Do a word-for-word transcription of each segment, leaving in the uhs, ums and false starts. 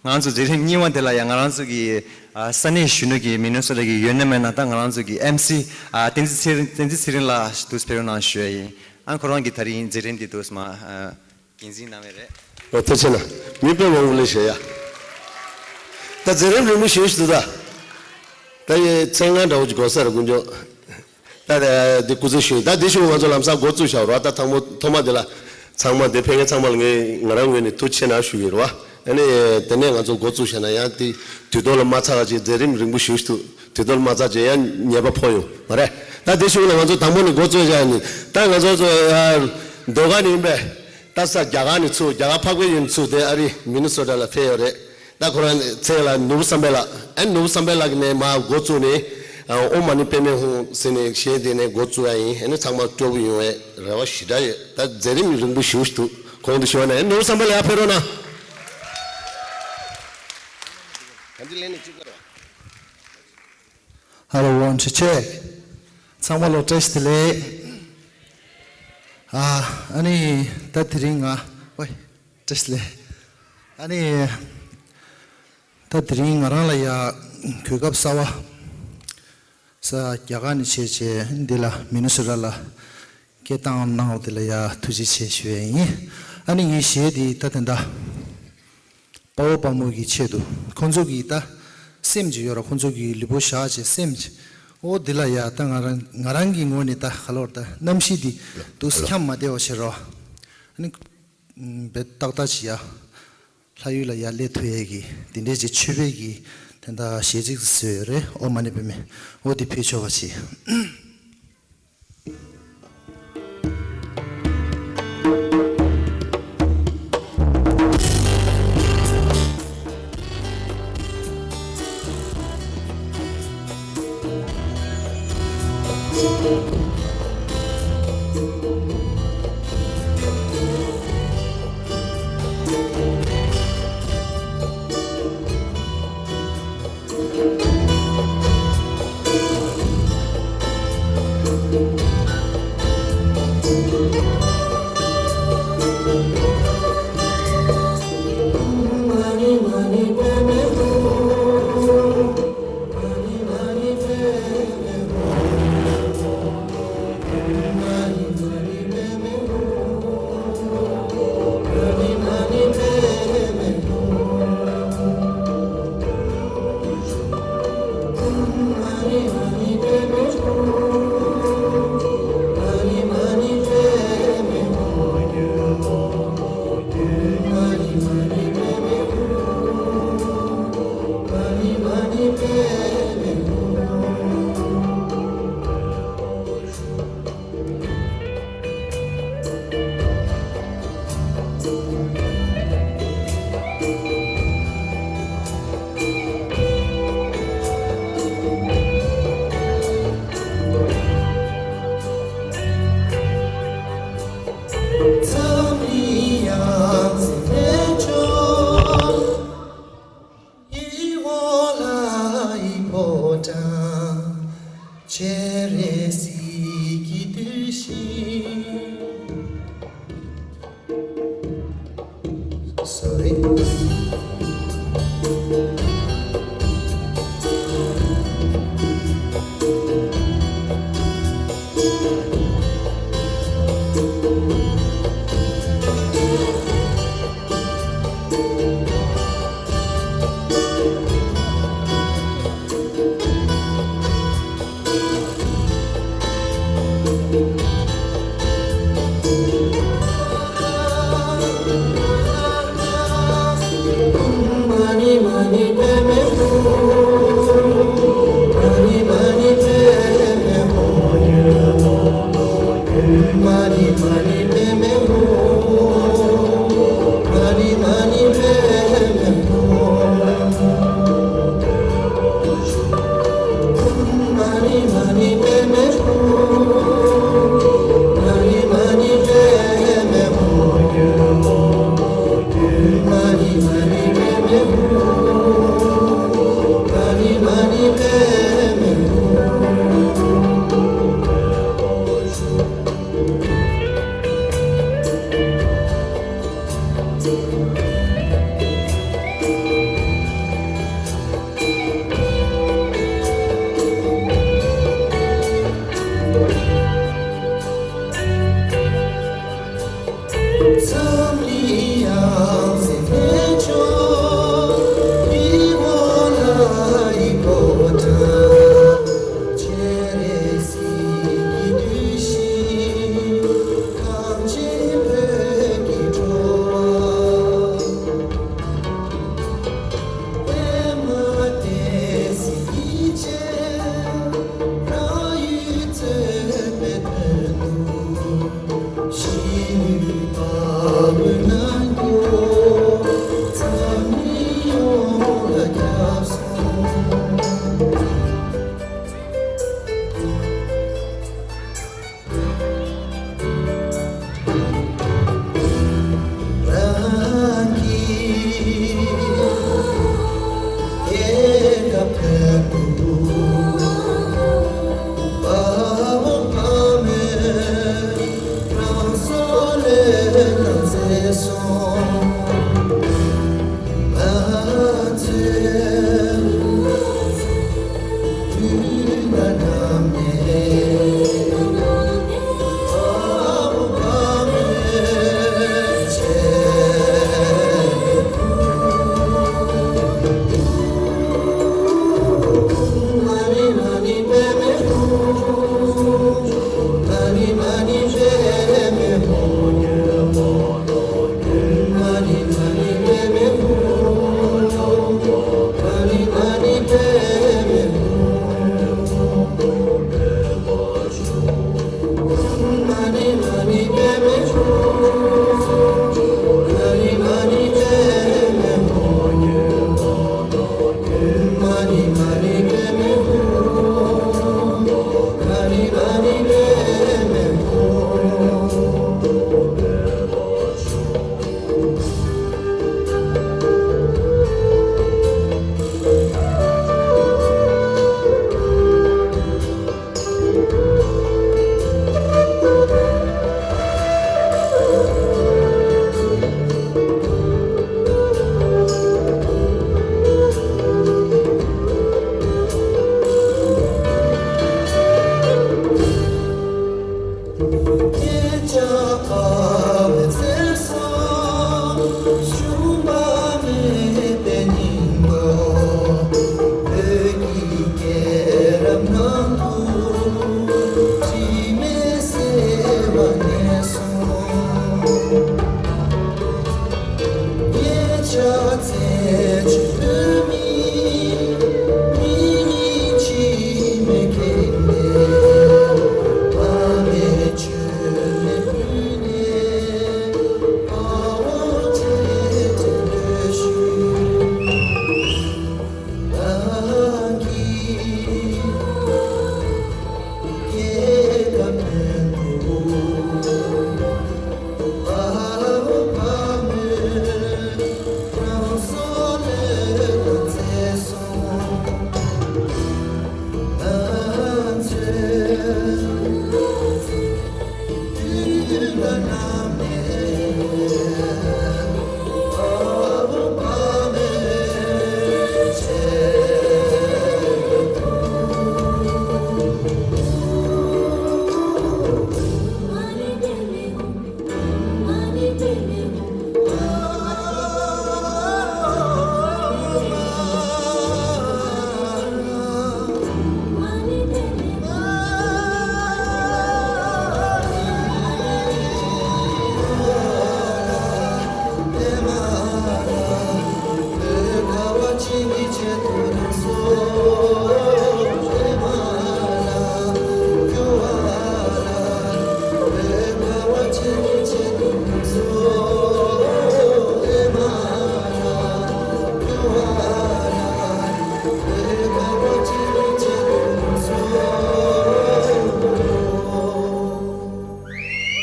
ང་རང་ཚོ་མཛད་རིམ་གཉིས་པ་དེ་ལ་ཡང་ང་རང་ཚོ་གི་ཨ་ས་གནས་གཞོན་ནུ་གི་མི་ནི་སོ་ཊ་གི་ཡོད་ན་མེད་ན་ད་ང་རང་ཚོ་གི་ཨེམ་སི་ཨ་བསྟན་འཛིན་ཚེ་རིང་བསྟན་འཛིན་ཚེ་རིང་ལགས་འདུག་སེ་ཕེབས་རོགས་གནང་ཞུ་ཡ་ཡིན། ཨ་ཁོ་རང་གི་ད་རིང་མཛད་རིམ་འདི་འདུག་སེ་མ་ཨ་འགན་འཛིན་གནང་བས་རེད། ཨོ་ཐུགས་རྗེ་ཆེ་གནང་། མི་དཔེ་མང་པོ་ལས་བཤད་ཡ། ད་མཛད་རིམ་རིང་པོ་ཞེ་ཞིག་འདུག་ད། ད་ཡི་མཚན་སྔ་འདྲ་བོ་ཅིག་དགོས་ས་རེད་དཀོན་མཆོག་ད་ད་འདི་སྐུ་ཚེ་ཞུ་ཡིན། ད་འདི་ཞུ་ང་ཚོ་ལམ་སང་འགོ་བཙུགས་བཞག་རོགས། ད་ཐང་མོ་ཐོག་མ་འདི་ལ་ཚང་མ་འདི་ཕེབས་མཁན་ཚང་མ་ལ་ངས་ང་རང་ངོས་ནས་ཐུགས་རྗེ་ཆེ་གནང་ཞུ་གི་རེད་བ། ཨ་ནི་དེ་ནས་ང་ཚོ་འགོ་བཙུགས་བཞག་ན་ཡང་དེ་དུས་ཐོག་ལ་མ་ཚར་བ་ཅིག་མཛད་རིམ་རིང་པོ་ཞུ་ཞུ་དུས་ཐོག་ལ་མ་ཚར་ཅིག་ཡང་ཉེས་པ་ཕོག་ཡོང་མ་རེད། ད་འདི་ཞུ་ལ་ང་ཚོ་དང་པོ་ནས་འགོ་བཙུགས་བཞག་ནས་ད་ང་ཚོ་ཚོ་ཡ་ཟློས་གར་ནས་ཡིན་པས། ད་ས་རྒྱ་གར་ནས་ཚུར་རྒྱ་གར་འཕགས་པའི་ཡུལ་ནས་ཚུར་དེ་ཨ་རི་མི་ནི་སོ་ཊ་ལ་ཕེབས་ཡོད་རེད། ད་ཁོ་རང་མཚན་ལ་ནོར་བུ་བསམ་འཕེལ་ལགས། ཨ་ནོར་བུ་བསམ་འཕེལ་ལགས་ཀྱི་ནས་མར་འགོ་བཙུགས་ནས་ཨ་ཨོཾ་མ་ཎི་པདྨེ་ཧཱུྃ་ཟེར་ནས་གཞས་དེ་ནས་འགོ་བཙུགས་ཡ་ཡིན། ཨ་ནི་ཚང་མ་སྤྲོ་པོ་ཡོང་བའི་རེ་བ་ཞེ་དྲག་ཡོད། ད་མཛད་རིམ་རིང་པོ་ཞེ་པོ་ཞིག་འདུག་གོང་དུ་ཞུས་པ་ནས་ཨ་ནོར་བུ་བསམ་འཕེལ་ལགས་ཕེབས་རོགས་གནང་། ད་འདི་ལེན་ནས་གཅིག་པ་རེད། Hello, one, two, check. ཚང་མ་ལ་བཀྲ་ཤིས་བདེ་ལེགས། ཨ་ཨ་ནི་ད་དེ་རིང་ང་ཝེ་བཀྲ་ཤིས་བདེ་ལེགས། ཨ་ནི་ད་དེ་རིང་ང་རང་ལ་ཡ་གོ་སྐབས་གསར་བ་ས་རྒྱ་གར་ནས་བྱས་བྱས་འདི་ལ་མི་ནི་སོ་ཊ་ལ་སྐད་བཏང་གནང་བ་དེ་ལ་ཡ་ཐུགས་རྗེ་ཆེ་ཞུ་ཡ་ཡིན། ཨ་ནི་ངའི་གཞས་འདི་ད་དེ་འདྲ། དཔའ་བོ་དཔའ་མོ་གི་ཆེད་དུ་ཁོང་ཚོ་གི་ད་སེམས་ཅིག་ཡོད་ར། ཁོང་ཚོ་གི་ལུས་པོ་བཞག་བྱས་སེམས་ཅིག་ཨོ་འདི་ལ་ཡ་ད་ང་རང་ང་རང་གི་ངོས་ནས་ད་ག་ལོར་ད་གནམ་གཤིས་འདི་འདུག་སེ་འཁྱམ་མ་བདེ་བ་བྱེད་རོགས། ཨ་ནི་བེ་ཏག་ཏག་ཅིག་ཡ་ལྷ་ཡུལ་ལ་ཡ་སླེབས་ཐུབ་ཡས་ཀྱི་འདི་འདྲས་ཅིག་མཆོད་པའི་གི་དེ་འདྲ་གཞས་ཅིག་བཟོས་ཡོད་རེད། ཨོཾ་མ་ཎི་པདྨེ། ཨོ་འདི་ཕེབས་ཆོག་པ་བྱེད།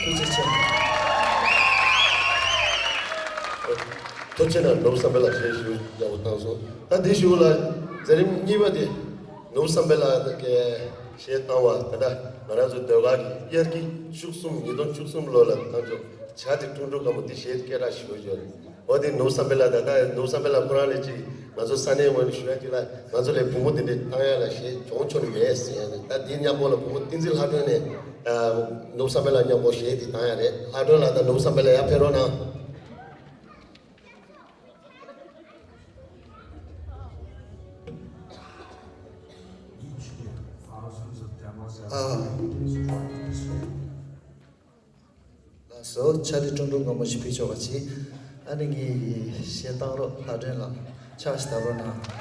ཐུགས་རྗེ་ཆེ། ཐུགས་རྗེ་ཆེ། ནོར་བུ་བསམ་འཕེལ་ལགས་གཞས་ཞེ་པོ་ཡག་པོ་བཏང་སོང་། ད་འདི་གཞུག་ལ་མཛད་རིམ་གཉིས་པ་དེ་ནོར་བུ་བསམ་འཕེལ་ལགས་ཀྱིས་གཞས་བཏང་བ་ད་ལྟ་ང་རང་ཚོ་ཟློས་གར་གྱི་དབྱར་གྱི་བཅུ་གསུམ་ཉིས་སྟོང་བཅུ་གསུམ་ལོ་ལ་བཏང་ཆོག་བྱ་དེ་ཁྲུང་ཁྲུང་དཀར་མོ་འདི་གཞས་སྐད་གྲགས་ཞེ་པོ་ཡོད་རེད། འོ་དེ་ནོར་བུ་བསམ་འཕེལ་ལགས། ད་ལྟ་ནོར་བུ་བསམ་འཕེལ་ལགས་ཁོ་རང་ལ་ཅིག་ང་ཚོ་ས་གནས་ངོས་ནས་ཞུ་ཡ་ཅིག་ལ་ང་ཚོ་ལ་བུ་མོ་དེ་འདྲས་བཏང་ཡ་ལ་གཞས་གྱོང་ཆོག་ནི་མེད་ཟེར་ཡ་ནི། ད་དེའི་མཉམ་པོ་ལ་བུ་མོ་བསྟན་འཛིན་ལྷ་སྒྲོན་ནས་ཨ་ནོར་བུ་བསམ་འཕེལ་ལགས་མཉམ་པོ་གཞས་དེ་བཏང་ཡ་རེད། ལྷ་སྒྲོན་ལགས་དང་ནོར་བུ་བསམ་འཕེལ་ལགས་ཡར་ཕེབས་རོགས་གནང་། ཨ། ལགས་སོ། ཕྱག་དེ་ཀྲུང་ཀྲུང་སྒམ་པོ་ཞིག་ཕུལ་ཆོག་པ་བྱེད། ཨ་ནི་ངའི་གཞས་བཏང་རོགས་ལྷ་སྒྲོན་ལགས། ཕྱག་ཞིག་བརྡབ་རོགས་གནང་།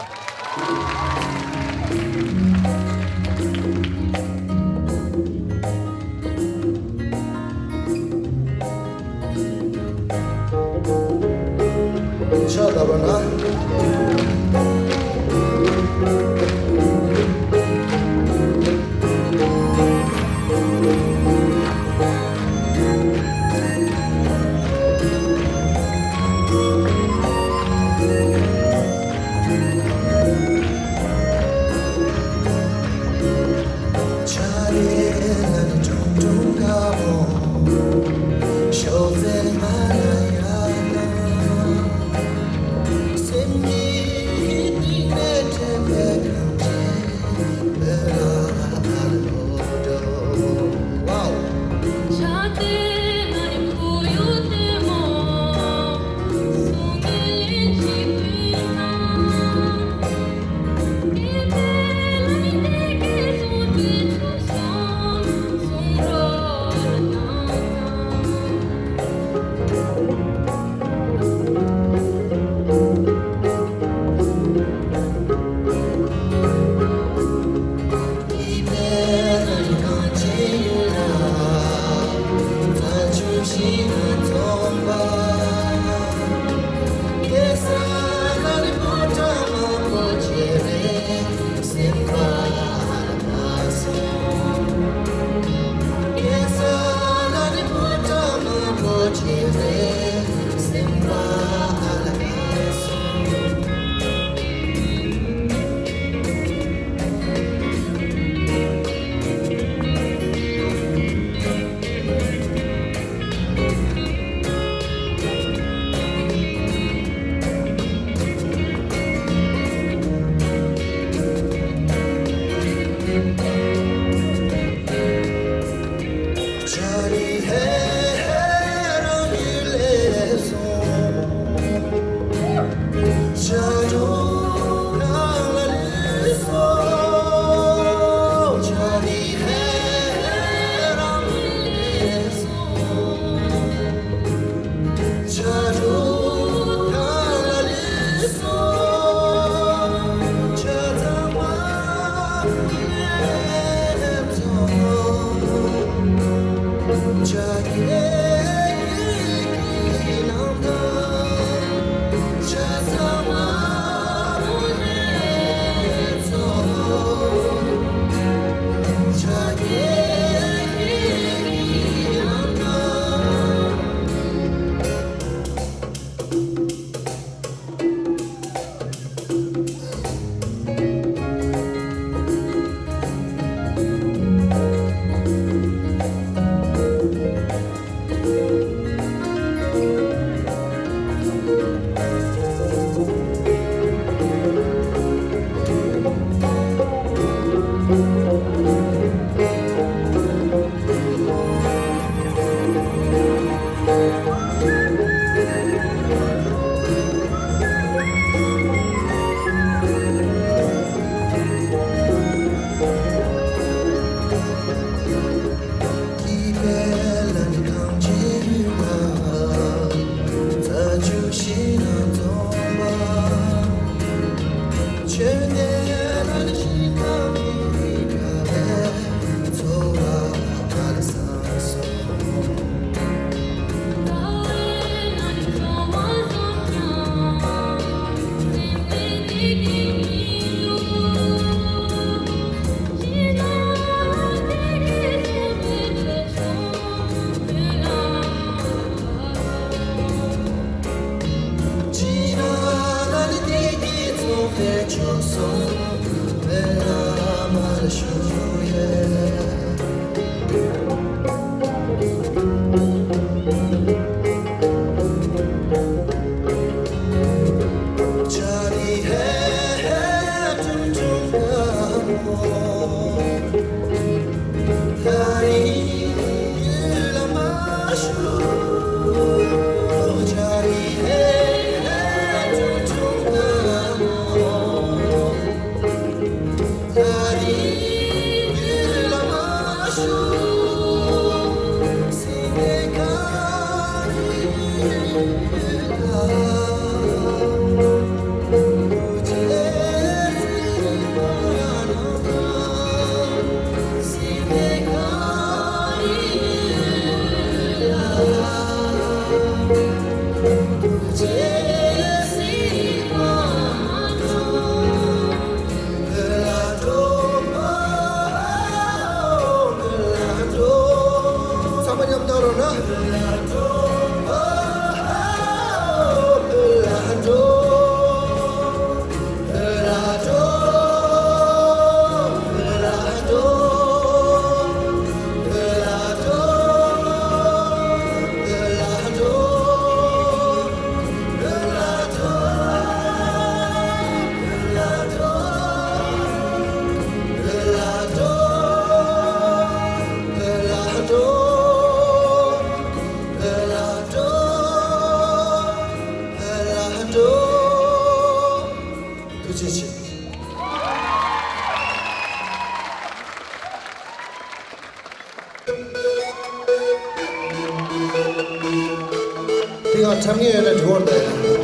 ཕྱག་བརྡབ་རོགས་གནང་། ཚང་མ་མཉམ་དུ་རོལ་ན། ཐུགས་རྗེ་ཆེ། དེ་ག་འཁྲབ་མཁན་ཡོད་ན་འགྲིག་གོ་རེད།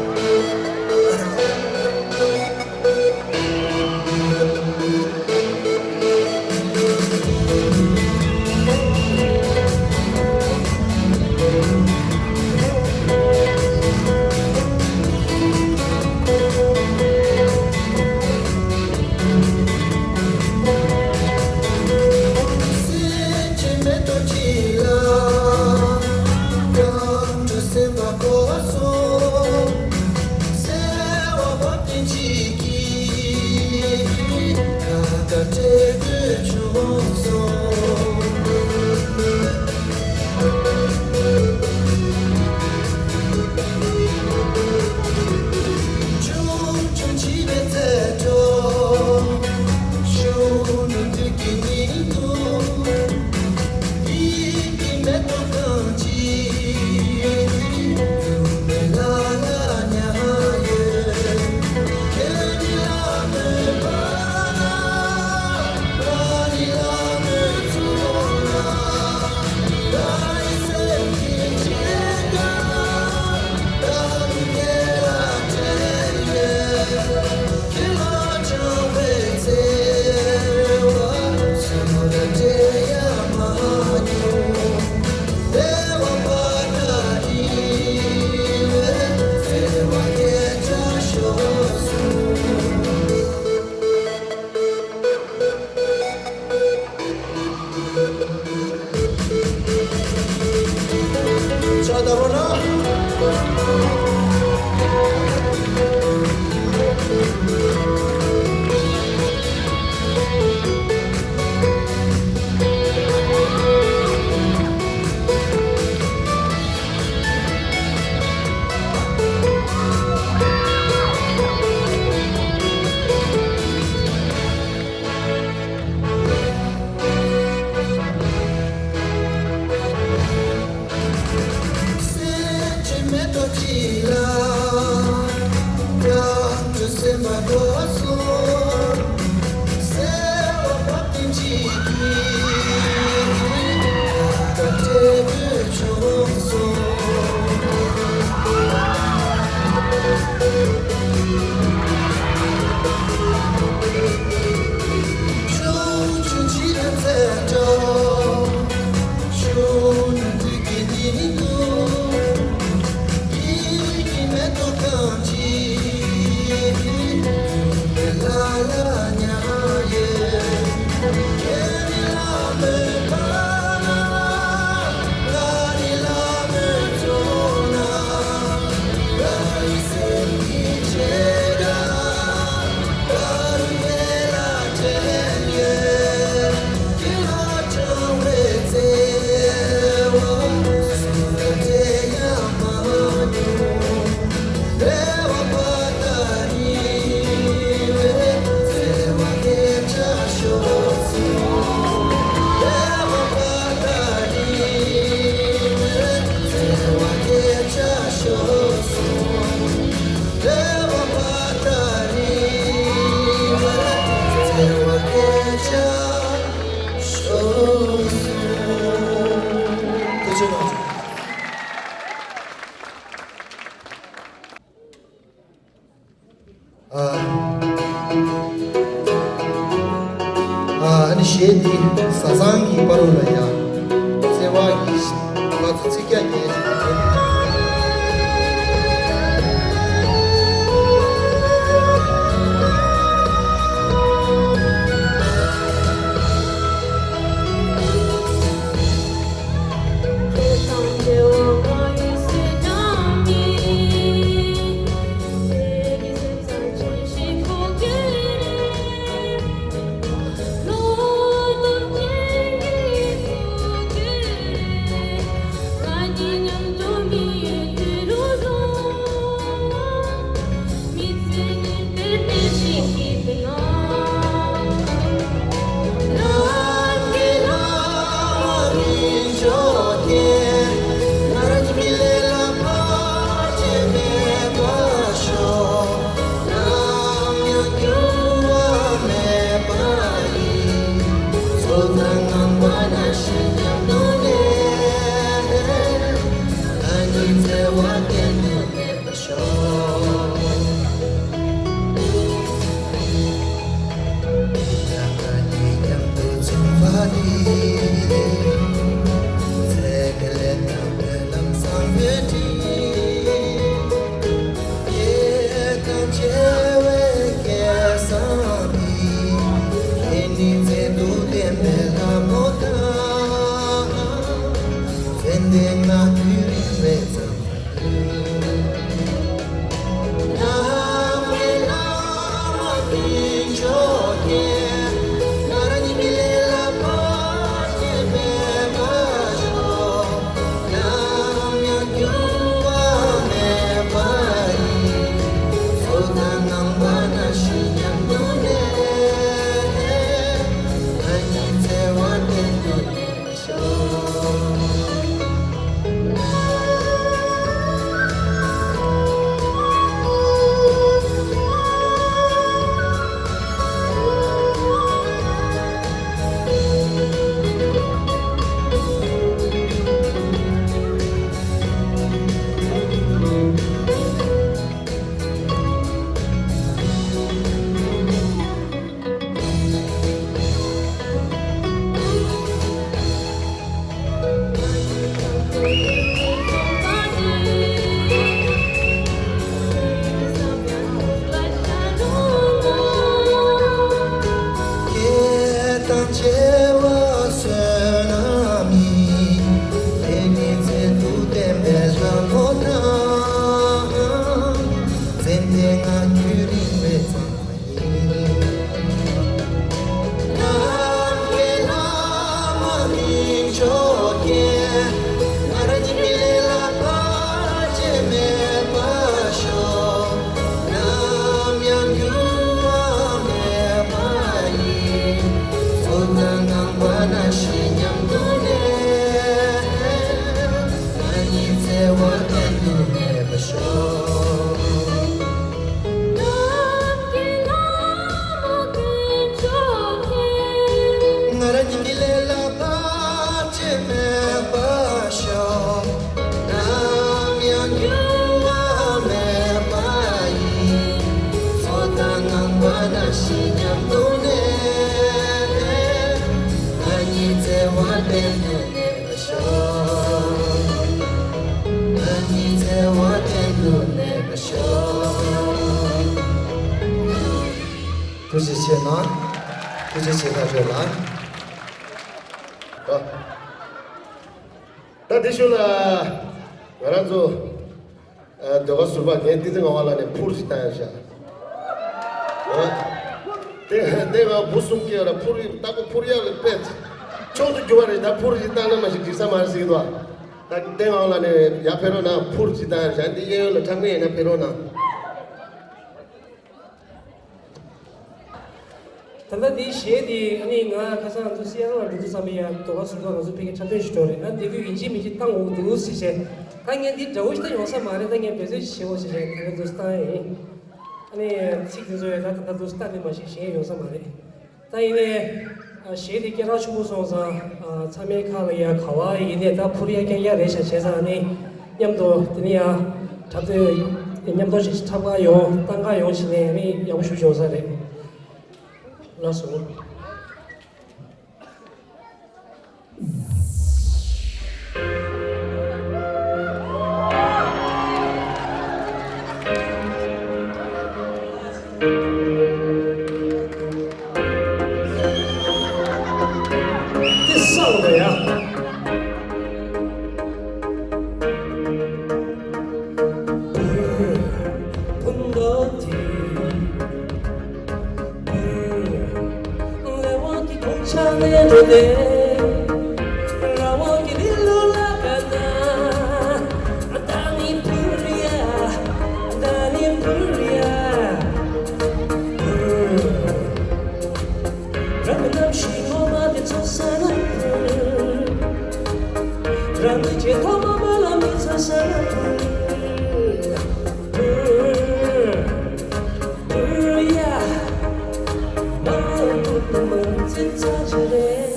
ཨ་ནི་གཞས་འདི་བཟའ་ཚང་གི་བར་ལ་ཡ་བརྩེ་བ་གི་ང་ཚོ་ཚིག་རྒྱག་རྒྱག་ཞིག་ཡོད། ཐུགས་རྗེ་ཆེ་གནང་། ཐུགས་རྗེ་ཆེ་ཐག་ཆོད་ལ། ད་དེ་ཤུལ་ལ་ང་རང་ཚོ་ཟློས་གར་ཟུར་པ་རྒན་བསྟན་འཛིན་ངག་དབང་ལགས་ནས་འཕུར་ཞིག་བཏང་ཡ་བཞག་དེ་དེ་ང་བུ་གསུམ་སྐྱེས་ལ་འཕུར་ཡིག་ལྟ་བུ་འཕུར་ཡག་ལ་དཔེ་མཆོག་ཏུ་གྱུར་པ་རེད། ད་འཕུར་ཞིག་བཏང་ན་མ་ཞིག་འགྲིག་ས་མ་རེད་ཟེར་གྱི་འདུག་ད་བསྟན་ངག་དབང་ལགས་ནས་ཡར་ཕེབས་རོགས་གནང་། འཕུར་ཞིག་བཏང་ཡ་བཞག་འདི་གཡས་གཡོན་ལ་འཁྲབ་མཁན་ཡིན་ན་ཕེབས་རོགས་གནང་། ད་ལྟ་འདིའི་གཞས་འདི་ཨ་ནི་ང་ཁ་སང་ང་ཚོ་སི་ཨེ་ཊལ་ལ་འགྲོ་དུས་ཙམ་པ་ཡང་ཟློས་གར་ཟུར་པ་ང་ཚོ་ཕ་གིར་འཁྲབ་སྟོན་ཞིག་འགྲོ་རེད། ང་དེ་དུས་ཡིན་གཅིག་མིན་གཅིག་བཏང་འོང་འདུག་ཟེར་བྱས། ད་ངས་འདི་འདྲ་བོ་ཞིག་ད་ཡོང་ས་མ་རེད། ད་ངས་འབད་རྩོལ་ཞིག་བྱེད་དགོས་ཟེར་བྱས་དེ་རིང་འདུག་སེ་བཏང་ཡ་ཡིན། ཨ་ནི་ཚིག་དེ་ཚོ་ཡང་ད་ད་ལྟ་འདུག་སེ་བཏང་ནས་མ་གཞི་གཞས་ཡོང་ས་མ་རེད། ད་ཡིན་ནའི་གཞས་དེ་སྐད་གྲགས་ཆེན་པོ་སོང་ཙང་ཚང་མའི་ཁ་ལ་ཡ་ག་བ་ཡིན་ནའི་ད་འཕུར་ཡ་རྐྱང་རྐྱང་རེད་ཤག་བྱས་ཙང་ཨ་ནི་མཉམ་དུ་དེ་ནས་ཡང་འཁྲབ་སྟོན་ མཉམ་དུ་ཞིག་འཁྲབ་ག་ཡོང་། བཏང་ག་ཡོང་ཞིག་ནས་མི་ཡག་པོ་ཞིག་བྱུང་ས་རེད། ལགས་སོ། རང་གི་རྣམ་ཤེས་ངོ་མ་དེ་ཚོ་ས་ན་འཕུར། རང་གི་རྗེས་ཐོག་མ་མ་ལ་མི་ཚ་ས་ན་འཕུར། འཕུར། འཕུར་ཡ། མ་འཕུར་ན་མ་ཚེ་ཚ་ཆ་རེད།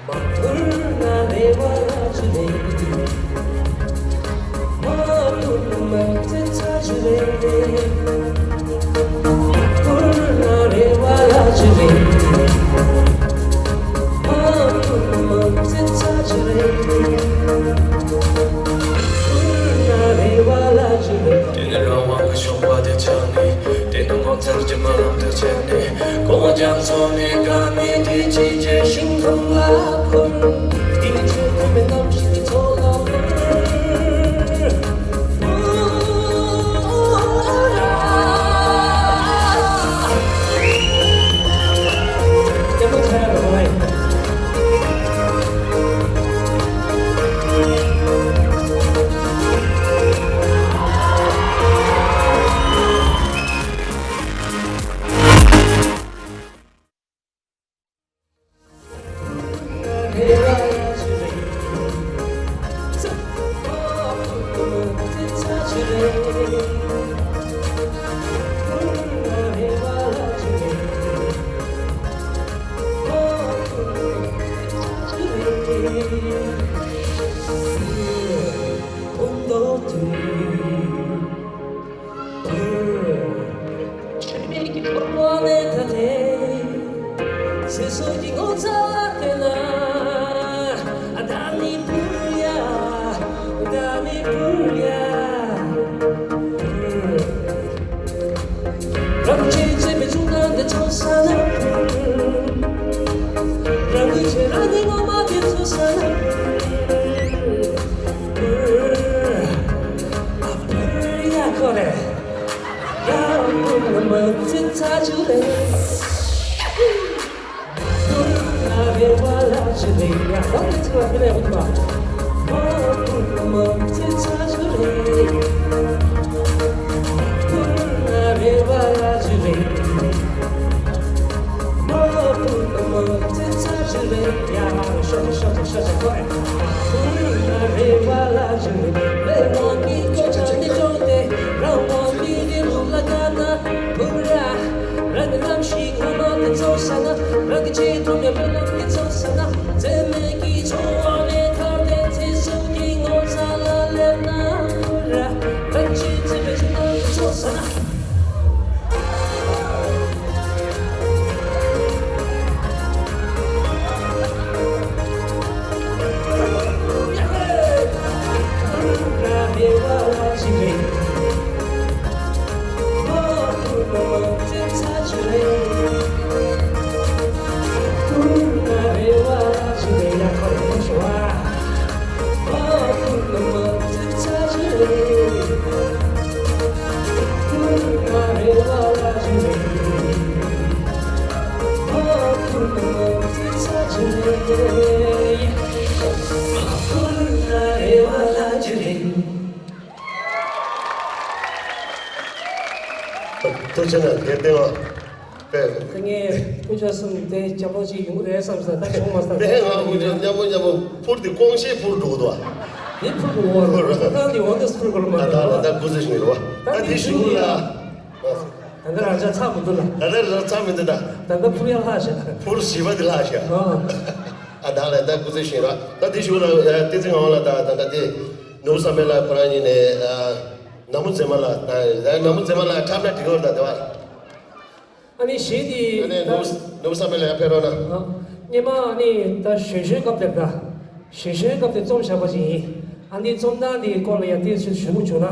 མ་འཕུར་ན་རེ་བ་ར་ཅི་རེད། མ་འཕུར་ན་མ་ཚེ་ཚ་ཅི་རེད། མ་འཕུར་ན་རེ་བ་ར་ཅི་རེད། མ་འཕུར་ན་མ་ཚེ་ཚ་ཅི་རེད། མ་འཕུར་ན་རེ་བ་ར་ཅི་རེད། དེ་ནི་རང་དབང་གི་ཤོག་པ་དེ་ཆགས་ནས། དེ་ནི་ངོ་མཚར་གྱི་རྨི་ལམ་དུ་ཆད་ནས། ཀོ་ལྕང་ཚོ་ནས་དགའ་མི་དེ་ཅི་བྱེད་ཤིང་ཐང་ལ་འཁོར། དེ་ནི་ཆོས་ཐོག་མའི་གནམ་གཤིས་ཀྱི་ཚོགས་ལ་འཁོར། ཚེ་སྲོག་གི་ངོ་ཚ་དེ་ན། ཨ་ད་ནི་བུ་ཡ། ཨ་ད་ནི་བུ་ཡ། རང་གཅེས་བྱེད་པའི་ཚུགས་ཀ་འདི་ཚོ་ས་ན། རང་གི་ཆེད་རང་གི་ངོ་མ་དེ་ཚོ་ས་ན། ཨ་བུ་ཡ་ཁོ་རེ། ཡ་བུ་ན་མ་ཚེ་ཚ་ཆུ་རེ། བུ་ན་རེ་བ་ལ་ཆུ་རེ། ཡ་བུ་ཚེ་བ་དེ་ལས་བུ་མ། བུ་ན་མ་ཚེ་ཚ་ཆུ་རེ། བུ་ན་རེ་བ་ལ་ཆུ་རེ། མ་བུ་ན་མ་ཚེ་ཚ་ཆུ་རེ། ཡ་ཤོ་ཤོ་ཤོ་ཤོ་ཤོ་ཁོ་རེ། བུ་ན་རེ་བ་ལ་ཆུ་རེ། ལས་དབང་གི་གོ་ཆ་ནི་ཅོང་ཏེ། རང་དབང་གི་རི་ལུག་ལ་ཀ་ན་བུ་ར། རང་གི་རྣམ་ཤེས་ངོ་མ་དེ་ཚོ་ས་ན། རང་གི་ཆེད་དུ་མེད་པའི་ལམ་དེ་ཚོ་ས་ན། འཛད་མེད་ཀྱི་འཚོ་བ་ལས་ཐར་ཏེ་ཚེ་སྲོག་གི་ངོ་ཚ་ལ་སླེབས་ན་ར། རང་གཅེས་འཛིན་པའི་ཆུ་ནང་དེ་ཚོ་ས་ན། ཐུགས་རྗེ་གནང་། དེ་བསྟན་པ་དཔེ། ད་ངས་སྐུ་ཞབས་གསུམ་དེ་སྐྱབས་པ་ཅིག་ཡོང་གི་རེད་བསམ་ས། ད་བྱུང་མ་སོང་། དེ་ང་སྐུ་ཞབས་མཉམ་པོ་མཉམ་པོ་འཕུར་དེ་ཀོང་ཤེས་འཕུར་འགྲོ་གི་འདུག་བ། དེ་འཕུར་འགྲོ་བ་རེད། ད་ནི་འོ་དེ་འཕུར་དགོས་མ་རེད། ད་ད་སྐུ་ཚེ་ཞིང་རེད་བ། ད་དེ་ཞུ་ལ། ད་ལྟ་རང་ཅག་ཚར་མི་འདུག་ལ། ད་ལྟ་རང་ཚར་མི་འདུག་ད། ད་ལྟ་འཕུར་ཡ་ལྷག་ཤག་འཕུར་བཞི་པ་དེ་ལྷག་ཤག་ཨ། ཨ་ད་ལ་ད་སྐུ་ཚེ་ཞིང་ར། ད་དེ་ཞུ་ལ་བསྟན་འཛིན་ངག་དབང་ལགས། ད་ད་ད་དེ་ནོར་བུ་བསམ་འཕེལ་ལགས་ཁོ་རང་གཉིས་ནས། ཨ། ནག་མོ་མཛེས་མ་ལགས། ད་ནག་མོ་མཛེས་མ་ལགས་འཁྲབ་ན་འགྲིག་གི་རེད་ད་དེ་བ། ཨ་ནི་གཞས་དེ་ཨ་ནི་ད་ནུབ་ནུབ་བསམ་པའི་ལ་ཡང་ཕེབས་རོགས་གནང་། སྔོན་མ་ཨ་ནི་ད་གཞོན་གཞོན་སྐབས་དེར་ད་གཞོན་གཞོན་སྐབས་དེར་རྩོམ་བཞག་པ་ཞིག་ཡིན། ཨ་ནི་རྩོམ་སྟངས་དེའི་སྐོར་ལ་ཡང་ཏོག་ཙམ་ཞུ་དགོས་བྱུང་ན།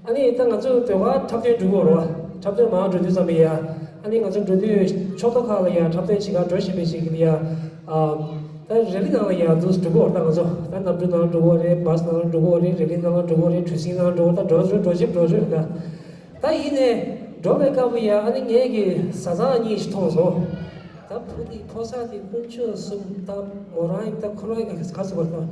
ཨ་ནི་ད་ང་ཚོ་ཟློས་གར་འཁྲབ་སྟོན་འགྲོ་གི་ཡོད་རེད་བ། འཁྲབ་སྟོན་མར་འགྲོ་དུས་ཙམ་པ་ཡ། ཨ་ནི་ང་ཚོ་འགྲོ་དུས་ཕྱོགས་གཏོགས་ཁག་ལ་ཡ་འཁྲབ་སྟོན་བྱེད་གར་འགྲོ་བཞིན་པའི་ཞིག་ལ་ཡ། ཨ། ད་རེ་ལི་ནང་ལ་ཡ་འདུག་འགྲོ་གི་ཡོད་རེད་ད་ང་ཚོ། ད་གནམ་གྲུ་ནང་ལ་འགྲོ་གི་ཡོད་རེད། བྷ་སི་ནང་ལ་འགྲོ་གི་ཡོད་རེད། རེ་ལི་ནང་ལ་འགྲོ་གི་ཡོད་རེད། གྲུ་གཟིངས་ནང་ལ་འགྲོ་གི་ཡོད་རེད། ད་འགྲོ་བཞིན་འགྲོ་བཞིན་འགྲོ་བཞིན་རེད་ད། ད་ཡིན་ནའི་འགྲོ་བའི་སྐབས་ལ་ཡ་ཨ་ནི་ངས་ཀྱི་བཟའ་ཚང་གཉིས་ཤིག་མཐོང་སོང་། ད་བུ་དེ་ཕོ་གསར་དེ་དཀོན་མཆོག་གསུམ་ད་མོ་རང་ཡིན་ད་ཁོ་རང་གི་ག་ཚོད་པར་དང་།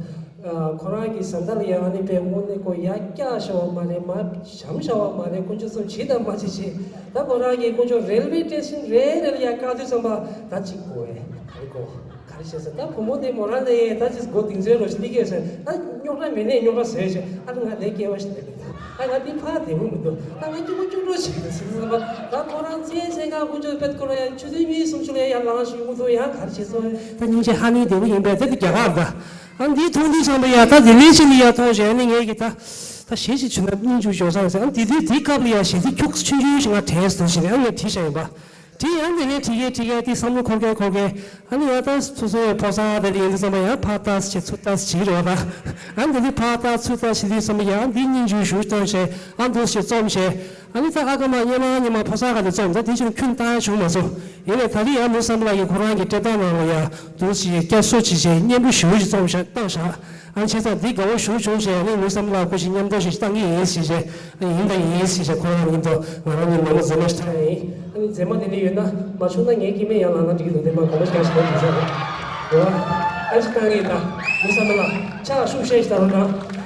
ཁོ་རང་གི་བཟའ་ཟླ་ལ་ཡང་ཨ་ནི་པའི་དངོས་གནས་ཁོ་ཡར་བཀྱག་བཞག་པ་མ་རེད། མར་བཞམ་བཞག་པ་མ་རེད། དཀོན་མཆོག་གསུམ་བྱེད་དང་མ་བྱེད་བྱེད། ད་ཁོ་རང་གིས་དཀོན་མཆོག་རེལ་ཝེ་སི་ཊེ་ཤན་རེ་རེ་ལ་ཡར་བཀག་དུས་ཙམ་པ་ད་ཅིག་གོ་བས་ག་རེ་གོ་ག་རེ་བྱས་ཟེར། ད་བུ་མོ་དེ་མོ་རང་ལ་ཡང་ད་ཅིག་མགོ་གདེང་ཚོད་རོ་ཞིག་སླེབས་ཀྱི་ཡོད་ཟེར། ད་རྙོག་དྲ་མེད་ནས་རྙོག་དྲ་བཟོས་བྱས། ཨ་ད་ང་ལས་སྐྱེ་བ་ཞིག་སླེབས་ཀྱི་འདུག་ད་ང་འདི་ཕར་བདེ་པོ་མི་འདུག་ད་ང་སྐྱིད་པོ་སྐྱིད་པོ་བྱེད་ཀྱི་འདུག་ཟེར་ཙམ་པ། ད་ཁོ་རང་བཙན་བཙན་ག་དཀོན་མཆོག་པད་ཁོ་རང་ཡང་ཆུ་ཚོད་གཉིས་གསུམ་ཅུ་ལ་ཡར་ལངས་ཤིག་ཡོང་གི་འདུག་ཡང་ག་རེ་བྱས་སོང་། ད་སྙིང་རྗེ་ཧ་ནི་བདེ་པོ་ཡིན་པས་དེ་དུ་རྒྱ་གར་ད། ཨ་འདི་མཐོང་དུས་ཙམ་པ་ཡ་ད་དེ་ལས་ཕྱིན་ནས་ཡར་མཐོང་བྱས་ནས་ངས་ཀྱི་ད་ད་གཞས་ཞིག་བྱུང་ན་སྙིང་རྗེ་ཞོག་ས་ཟེར། ཨ་འདི་དུས་དེའི་སྐབས་ལ་ཡ་གཞས་དེ་ཁྱུག་ཆུང་ཆུང་ཞིག་ང་དྲན་སོང་ཞེས་ནས་ཨ་ངས་བྲིས་བཞག་ཡིན་པ། བྲིས་ཡང་དེ་ནས་བྲིས་གས་བྲིས་གས་དེ་བསམ་བློ་འཁོར་གས་འཁོར་གས་ཨ་ནི་ཡ་ད་སོ་སོའི་ཕོ་གསར་དེ་འདྲ་ཡིན་དུས་ཙམ་པ་ཡ་ཕར་ལྟ་ཞིག་ཚུར་ལྟ་ཞིག་རེད་བ་ད། ཨ་འདི་དུས་ཕར་ལྟ་ཚུར་ལྟ་བྱེད་དུས་ཙམ་པ་ཡ་འདི་སྙིང་རྗེ་ཞུ་སྟོན་བྱས། ཨ་འདུག་ཞིག་རྩོམ་བྱས། ཨ་ནི་ད་ཨ་ཀ་མ་སྙེ་མ་སྙེ་མ་ཕོ་གསར་ག་དེ་རྩོམ་ད་དེ་ཕྱིར་ཁྱོན་བཏང་ཡ་བྱུང་མ་སོང་། ཡིན་ནའི་ད་རེས་ཡང་ནུབ་བསམ་པ་ལགས་ཀྱིས་ཁོ་རང་གི་སྤྲད་སྟངས་ནང་ལ་ཡ་འདུག་ཞིག་བསྐྱར་གསོ་བྱེད་བྱས་སྙན་པོ་ཞེ་པོ་ཞིག་རྩོམ་བཞག་བཏང་བཞག་ཨ་ནི་བྱས་ཙང་འདི་དགའ་བོ་ཞེ་པོ་བྱུང་བྱས་ཨ་ནི་ནུབ་བསམ་པ་ལགས་ཁོ་ཞིག་མཉམ་དུ་ཞིག་བཏང་གི་ཡིན་ཞེས་བྱས། ཨ་ནི་ཡིན་དང་ཡིན་ཞེས་བྱས་ཁོ་རང་མཉམ་དུ་ང་རང་གཉིས་ནང་མ་མཛེས་མ་ཞིག་ཐོན་ཡིན། ཨ་ནི་མཛེས་མ་དེ་འདྲ་ཡོད་ན་མ་བྱུང་ན་ངའི་སྐྱེ་དམན་ཡར་ལངས་ན་འགྲིག་གི་འདུག་དེ་མ་དགོངས་པ་ཞིག་ཞིག་ལ་འགྲོ་ཤོག་འོ། ཨ་ཅིག་བཏང་གི་ཡིན་ད། ནུབ་བསམ་པ་ལགས་ཕྱག་ཤུགས་བཤད་ཞིག་ད་རོགས་གནང་།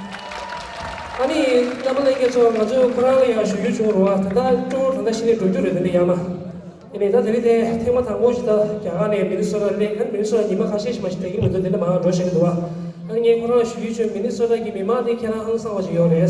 ཨ་ནི་རྣམ་པ་ལྷན་རྒྱས་ཚོ་ང་ཚོས་ཁོ་རང་ལ་ཡང་ཞུ་རྒྱུ་བྱུང་རུང་བ་ད་ལྟ་ཀྲོར་ད་ལྟ་ཕྱི་ནས་འགྲོ་རྒྱུ་རེད། དེ་འདྲ་ཡང་མ་ཡིན་ནའི་ད་དེ་རིང་དེ་ཐེངས་མ་དང་པོ་ཞིག་ད་རྒྱ་གར་ནས་མི་ནི་སོ་ཊ་སླེབས། ཨ་ནི་མི་ནི་སོ་ཊ་ཉི་མ་ཁ་ཤས་ཤིག་མ་ཞིག་བསྡད་ཀྱི་མི་འདུག་དེ་འདྲ་མང་འགྲོ་བཞིན་འདུག་ཨ་ནི་ངས་ཁོ་རང་ཞུ་རྒྱུ་བྱུང་། མི་ནི་སོ་ཊ་གི་མི་མང་དེ་ཁྱེད་རང་ཧང་སང་བ་ཞིག་ཡོད་རེད།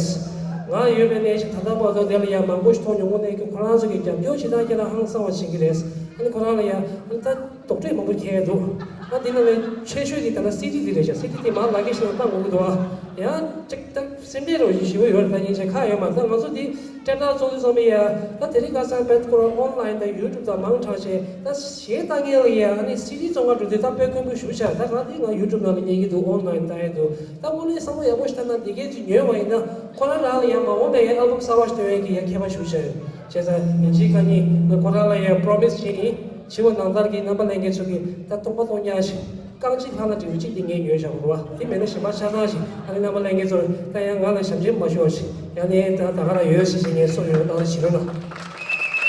ང་ཡོད་པའི་གནས་ཤིག་ད་ལྟ་བར་དུ་དེ་ལ་ཡང་མང་པོ་ཞིག་མཐོང་མྱོང་། དངོས་གནས་ཀྱི་ཁོ་རང་ཚོ་གི་རྒྱབ་སྐྱོར་བྱེད་སྟངས་ཁྱེད་རང་ཧང་སང་བ་བྱེད་ཀྱི་རེད། ཨ་ནི་ཁོ་རང་ལ་ཡང་ཨ་ནི་ད། དོགས་འདྲི་མང་པོ་འཁྱེར་འདུག་ཨ་འདི་ནང་ལས་ཆེ་ཤོས་དེ་ད་ལྟ་སི་ཌི་དེ་རེད་ཤག་སི་ཌི་དེ་མར་ལག་ཁྱེར་ཞིག་ལ་བཏང་དགོས་ཀྱི་འདུག་ཨ་ཡང་ཅིག་ད་སེམས་ཁྲལ་རོགས་ཞེ་པོ་ཡོད་རེད། ད་ཉིན་ཞག་ཁག་ཡོད་མ་རེད། ད་ང་ཚོ་འདི་སྤྲད་རག་བཙོང་དུས་ཙམ་པ་ཡ་ད་དེ་རིང་ཁ་སང་བེད་ཁོ་རང་ཨོན་ལན་དང་ཡུ་ཊུབ་དང་མང་དྲགས་བྱས། ད་གཞས་ལྟ་མཁན་ལ་ཡ་ཨ་ནི་སི་ཌི་བཙོང་ག་འགྲོ་དུས་ད་དཔེ་དཀོན་པོ་ཞེ་པོ་ཆགས། ད་ང་འདི་ང་ཡུ་ཊུབ་ནང་ལ་ཉན་གྱི་འདུག་ཨོན་ལན་ལྟ་ཡི་འདུག་ད་དངོས་གནས་བསམ་བློ་ཡག་པོ་ཞིག་བཏང་ན་འདི་གས་ཅིག་ཉོས་པ་ཡིན་ན་ཁོ་རང་རང་ལ་ཡ་མ་འོངས་པའི་ཡ་ཨལ་བམ་གསར་པ་ཞིག་སྟོན་ཡས་ཀྱི་ཡ་ཁྱད་པར་ཞེ་པོ་ཆགས་ཡོད། བྱས་ཙང་ཉིན་གཅིག་ཁ་ཉིན་ང་ཁོ་རང་ལ་ཡ་པྲོ་མི་སི་བྱས་ཡིན། བྱིའུ་ནང་ལྟར་གྱི་རྣམ་པ་ལྷན་རྒྱས་ཚོ་གིས་ད་སྟོང་པ་སྟོང་རྐྱང་ཞིག་རྐང་གཅིག་ལྷག་ན་འགྲིག་རྒྱུ་གཅིག་དེ་ངས་ཉོས་བཞག་པ་རེད་བ། དེ་མེད་ན་གཞན་པ་ཆ་ཚང་ཞིག་ཨ་ནི་རྣམ་པ་ལྷན་རྒྱས་ཚོ་ད་ཡང་ང་ལ་ཞབས་འདྲེན་མ་ཞུ་བ་ཞིག་ཡང་ནས་ད་ད་ག་རང་ཡོད་ཟེར་ཞིག་ངས་སོ་ཡོད་ན་ལ་བྱེད་རོགས་གནང་།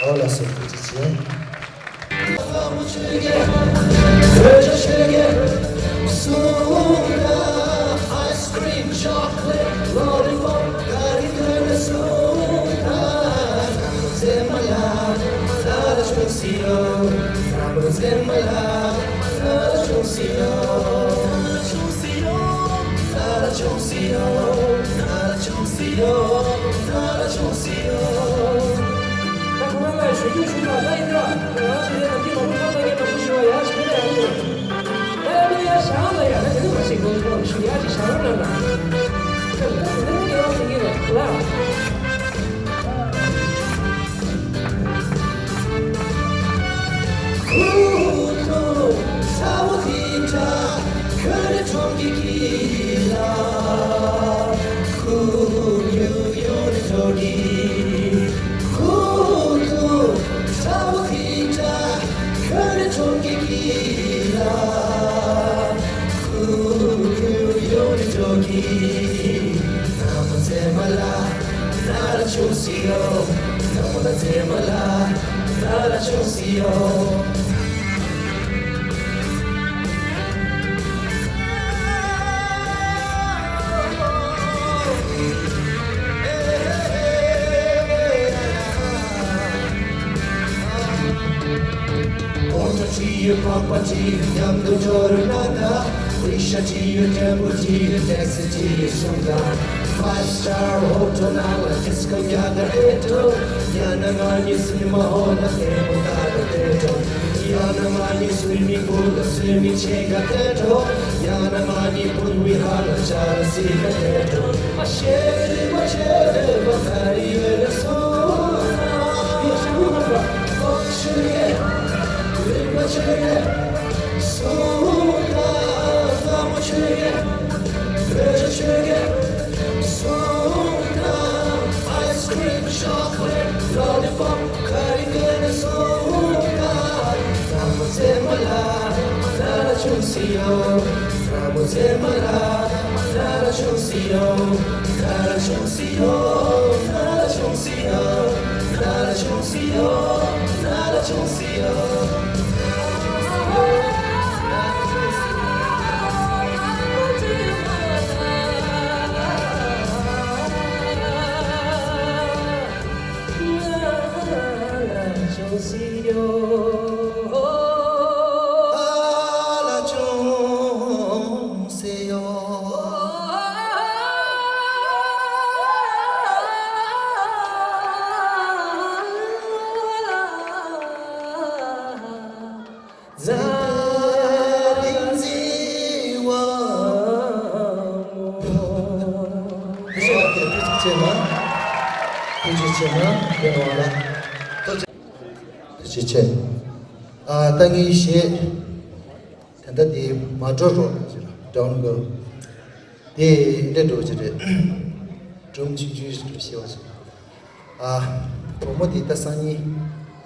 ཨོ་ལགས་སོ། ཐུགས་རྗེ་ཆེ། ད་ཁོ་རང་ལ་ཞུ་རྒྱུ་ཞུ་ན་ད་ཡིན་ད། ང་ཞུ་ཡ་ད་འདི་མ་ལུས་ཁ་ཚ་ངས་མ་ཞུ་ཞུ་བ་ཡ་ཞུ་ན་ཡ་ཞུ། ད་ཡ་མི་ཡ་ཞང་ལ་ཡ་ད་དེ་ནི་མ་ཤེས་གོ་གོ་ཞུ་ཡ་ཅི་ཞང་ལ་ན་ད། ད་དེ་ནི་ཡ་ཞུ་གི་ལ་ལ། གོང་ཁྲ་ཁྲི་ཡོད་འཕགས་པ་ཁྲི་ཡོད་མཉམ་དུ་འགྲོ་རུ་ན་ད། ཝི་ཤ་ཁྲི་ཡོད་ཊེམ་པོ་ཁྲི་ཡོད་ཊེག་སི་ཁྲི་ཡོད་གསུང་དང་། ཕའིབ་སི་ཊར་ཧོ་ཊེལ་ནང་ལ་ཌིས་ཀོ་རྒྱག་ག་ཨེ་འགྲོ། ཡང་ན་ང་གཉིས་སི་ནི་མ་ཧོལ་ལ་ལྟད་མོ་ལྟ་ག་ཨེ་འགྲོ། Yanamani swimming pool, swimming chenga teto. Yanamani put we hala chara sika teto. Asheri machete, batari yele sona. Yeshua, Ochuye, Rinpochuye, Sona, Zamochuye, Vechachuye, Sona, ice cream, chocolate, lollipop. Karikere soka, Rambo Zemala, Nara Chungsiyo, Rambo Zemala, Nara Chungsiyo, Nara Chungsiyo, Nara Chungsiyo, Nara Chungsiyo, Nara Chungsiyo. ཐུགས་རྗེ་ཆེ། ཨ། ད་ངས་གཞས་དེ་འདྲ་དེ་མ་འགྲོ་རོགས་ཟེར། Don't go. དེ་འདྲ་འགྲོ་གི་རེད། སྒྲུང་ཆུང་ཆུང་ཞིག་འགྲོ་ཤེས་པ་ཞིག་ཨ། བུ་མོ་དེ་ད་སང་ཉིན།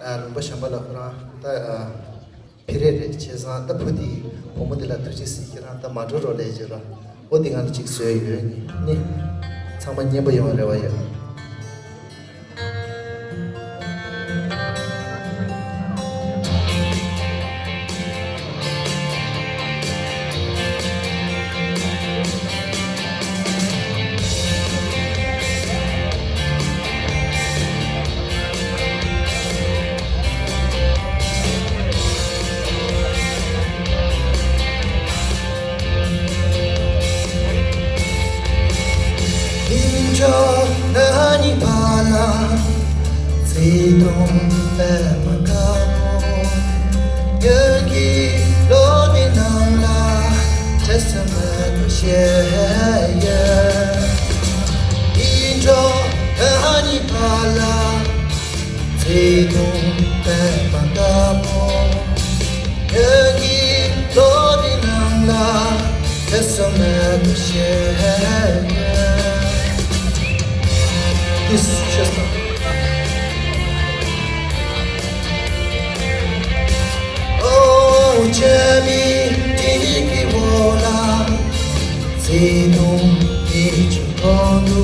ཨ། ལུང་པ་གཞན་པ་ལ་ཁོ་རང་ད། ཨ། ཕེབས་རེ་རེད། བྱས་ཙང་ད་བུ་དེ་བུ་མོ་དེ་ལ་ཐུགས་རྗེ་གཟིགས། ཁྱེད་རང་ད་མ་འགྲོ་རོགས་ལས་བྱེད་རོགས། འོ་དེ་ང་ལ་གཅིག་བཟོས་ཡོད་ནི། ཚང་མ་སྙན་པོ་ཡོང་བའི་རེ་བ་ཡོད། ཉིན་གྲངས་ལྔ་གཉིས་བར་ལ། བརྩེ་དུང་པད་མ་དཀར་པོ། ཉིན་གྱི་ལོ་ནི་ནང་ལ། བྲེལ་ཟིང་མེད་པར་བཞད་ཡོད། ཉིན་གྲངས་ལྔ་གཉིས་བར་ལ། བརྩེ་དུང་པད་མ་དཀར་པོ། ཉིན་གྱི་ལོ་ནི་ནང་ལ། བྲེལ་ཟིང་མེད་པར་བཞད་ཡོད། This is just a ཨོ། བྱེ་མའི་སྤྲིན་གྱི་འོག་ལ། བརྩེ་དུང་གི་ཆུ་ཁོལ་དུ།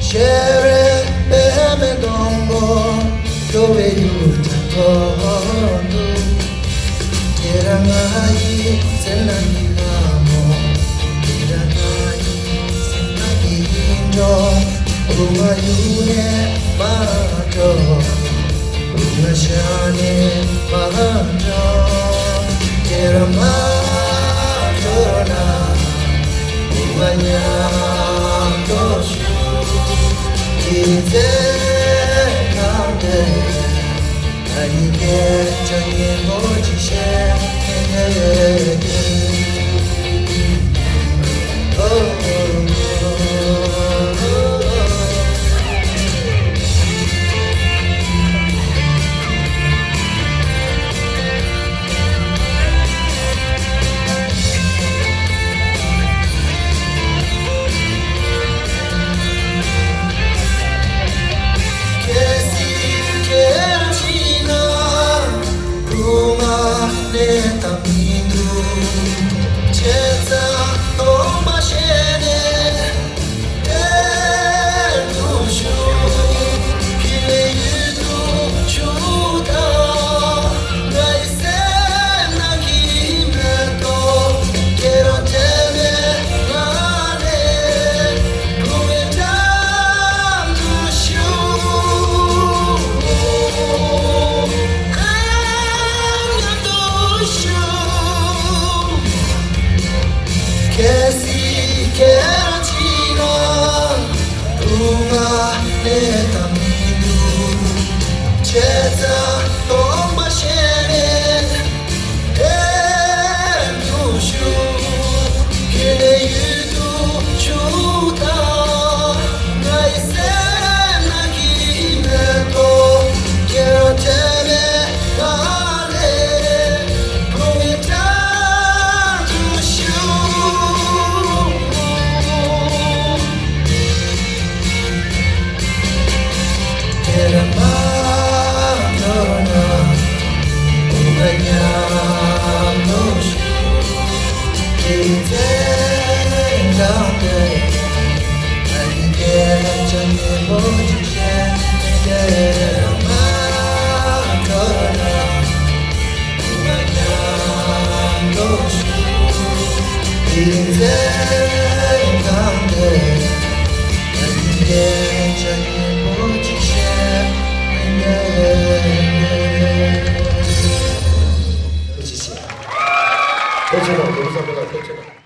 ཞལ་རས་པད་མའི་སྡོང་པོ། སྐྱོ་བའི་ཡུལ་གྲུ་ཁོལ་དུ། ཁྱེད་རང་ང་ཡི་སེམས་ནང་གི་ལྷ་མོ། ཁྱེད་རང་ང་ཡི་སེམས་ནང་གི་ཡིད་འཕྲོག་རུ་མ་གཡུག་ནས་མ་འགྲོ། རུ་མ་བཞག་ནས་མ་འགྲོ། ཁྱེད་རང་མ་འགྲོ་ན། རུ་མ་ཉལ་དོ་ཞུ། ཁྱེད་ཚེ་གང་དེ། ད་ནི་སྐད་ཆ་སྙན་པོ་ཅིག་བཤད། གལ་སྲིད་ཁྱེད་རང་ཤི་ན། སྐུ་ངལ་གནས་སྟངས་མི་འདུག་བྱས་ཙང་སྟོང་པ་བཤད་ནས་བསྡད་དུ་ཞུགས། ཕི་ལེ་ཡུལ་དུ་ཞུགས་དང་། ང་ཡི་སེམས་ནང་གི་མེ་ཏོག་ཁྱེད་རང་དྲན་པའི་ངང་ནས། གལ་སྲིད་ཁྱེད་རང་འཆི་ན། སྐུ་ངལ་གནས་སྟངས་མི་འདུག་བྱས་ཙང་སྟོང་པ་བཤད་ནས། ཆེ་དང་ལུང་བསམ་འཕེལ་ལགས་ཐུགས་རྗེ་གནང་།